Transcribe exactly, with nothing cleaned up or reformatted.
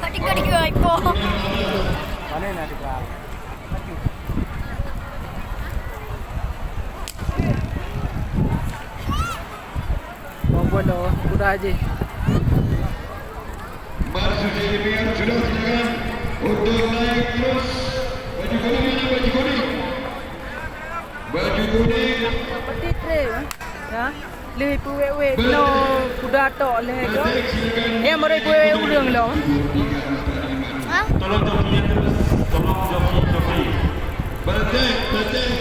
Tiga, tiga ekor. Mana nak tiga? Bang Bono, kuda je. Bar suci demikian sudah silakan untuk naik terus. Baju kuning, mana baju kuning? Baju kuning. Seperti tren, ya. Leh ibu wek-wek kena kuda tok leh tu. Yang mari ibu wek-wek urang lom. Tolong joki, tolong joki, joki. Betul, betul.